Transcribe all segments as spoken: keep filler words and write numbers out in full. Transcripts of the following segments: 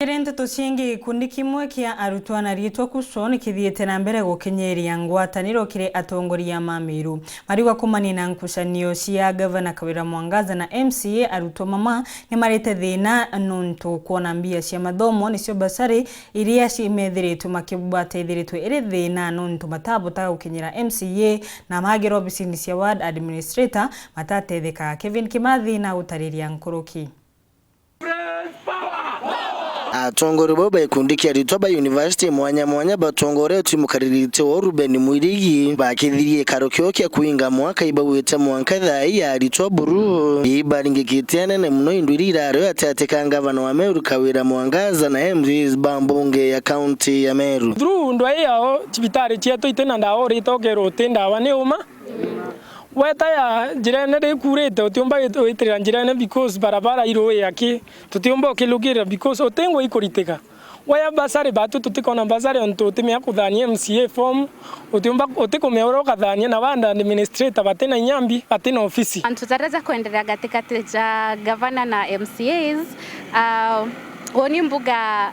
Kiri nteto ciingi, gikundi kimwe kia arutwo na riitwa KUSO ni kithiite na mbere gukinyiria ngwataniro kiri atongoria ma Meru. Marigwa kumanina nkucanio cia Gavana Kawira Mwangaza na M C A, arutwo mama ni marite thiina nontu kwona mbia cia mathomo, nicio basari iria cimethiritwe makibateithiritwe iri thiina nontu matabotaga gukinyira M C A na magira obisini cia ward administrator matatetheka. Kevin Kimathi na gutariria nkuruki. Atongoria bau ba gikundi kia aritwa ba university mwanya mwanya batongoretue mukaririte wa Ruben Mwirigi bakithirie gikaro kiao kia kuinga mwaka ibauite mwanka thaa ii ya aritwa buru ibaringikite anene mono into iria irari atiati ka ngavana wa Meru Kawira Mwangaza na M C As ba mbunge ya kaunti ya Meru. Through ndwai yao, cibitari cietu iti na ndawa, urite ukerwa uti ndawa, ni uma? Weta ya njirene rikurite, utiumba wit-, witirira njirene because barabara iruia ki, tutiumba ukilukirira because uti ngui ikuritika. Waya basari batu tutikona basari ontu utimea kuthania M C A form, utiumba, utikumea uria ukathania na ward administrator batina inya mbi, batina ofisi. Antu jaria ja kuendelea gatikati ja gavana na M C As, ah, uni mbuga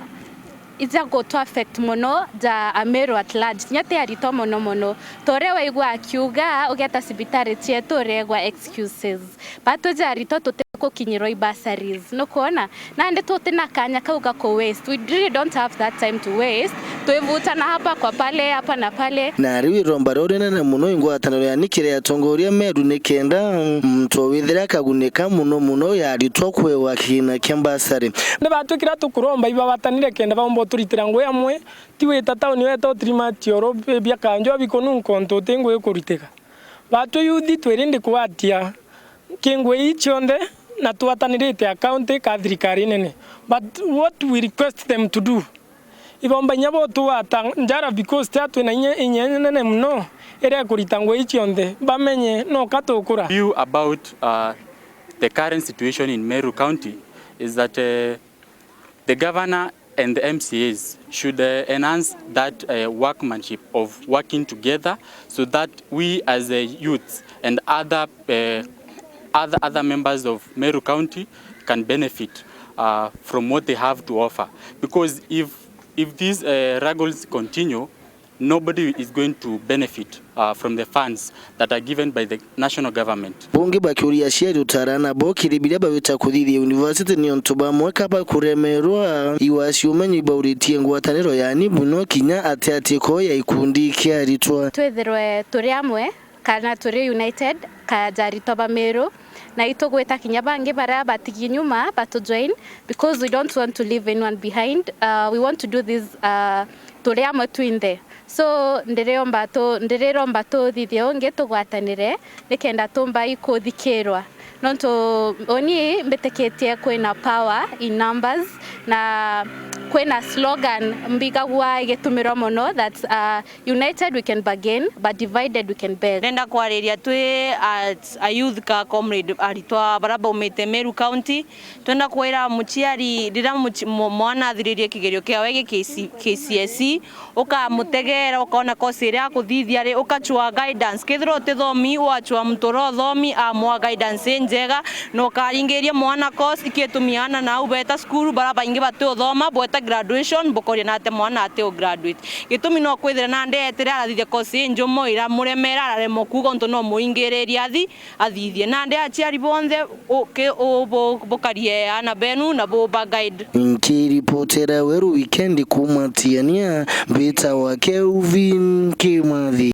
ija gutu affect mono ja Ameru at large, kinya ti aritwa mono mono. Ta uria waigua akiuga, ugeeta cibitari cietu uregwa excuses. Batu ja aritwa tutikukinyirwa i bursaries. Nukwona? Nandi tuti na kanya kau ga ku waste. We really don't have that time to waste. Twivutana hapa kwa pale, hapa na pale. Na riu iromba riu rinene mono i ngwataniro ya nikiri atongoria Meru nikenda muntu o withira akagunika mono mono ya aritwa kwewa kiina kia bursary. Ni batu kiria tukuromba ibawatanire kenda baumba uturitira ngui amwe, ti wita tauni weta utirima tioro bi-, bia kanjwa bikununka untu uti ngui ikuritika. Batu yuthi twirindi kugwatia ki ngui ii cionthe na twatanirite account ka thirikari nene. But what we request them to do, ibomba inya bo tugwata njara because tia twina inya, inya nene mono iria ikurita ngui ii cionthe. Bamenye no ka tukura. View about, uh, the current situation in Meru County is that, uh, the governor and the M C As should, uh, enhance that, uh, workmanship of working together so that we as, uh, youths and other, uh, other, other members of Meru County can benefit, uh, from what they have to offer. Because if, if these, uh, struggles continue, nobody is going to benefit, uh, from the funds that are given by the national government. Bungi bakiuria aciari utara nabo kiri biria bawita kuthithia university ni untu bamwe ka bakuremerwa iwa cia umenyo ibauritie ngwataniro yani mono kinya atiati ko ya ikundi kia aritwa. Twithirwe turi amwe kana turi united ka ja aritwa ba Meru, na itugwita kinya bangi baria batigi nyuma batu join, because we don't want to leave anyone behind. Uh, we want to do this, uh, turi amwe twinthe. So, ndiriomba tu-, ndiriromba tuthithie ungi tugwatanire nikenda tumba ikuthikirwa. Nontu uni mbitikitie kwina power in numbers, na kwina slogan mbigagua igitumirwa mono, that's, uh, united we can bargain, but divided we can beg. Ndenda kwariria twi a, a youth ka comrade aritwa baria baumite Meru County. Twenda kwira muciari, riria muci-, mu-, mwana athiririe kigerio kiawe gi K C, K C S E, ukamutegeera, ukoona course iria akuthithia ri, ukacua guidance. Kethira utithomi, wacua muntu uria uthomi, amwa guidance injega, na ukaringiria mwana course. Ikitumi aana nau beeta cukuru, baria baingi bati uthoma, bweta graduation, bukoria nate mwana ati u graduate. Gitumi no kwithire nandi eetire arathithia course injumu, iramuremera, araremwa kuuga untu no muringiririe athi-, athithie. Nandi aciari bonthe, u-, ki-, u-, bu-, bukarie aana benu na buba guide. Nkiripotera Weru Weekend kuuma Tiania, mbitawa Kelvin Kimathi.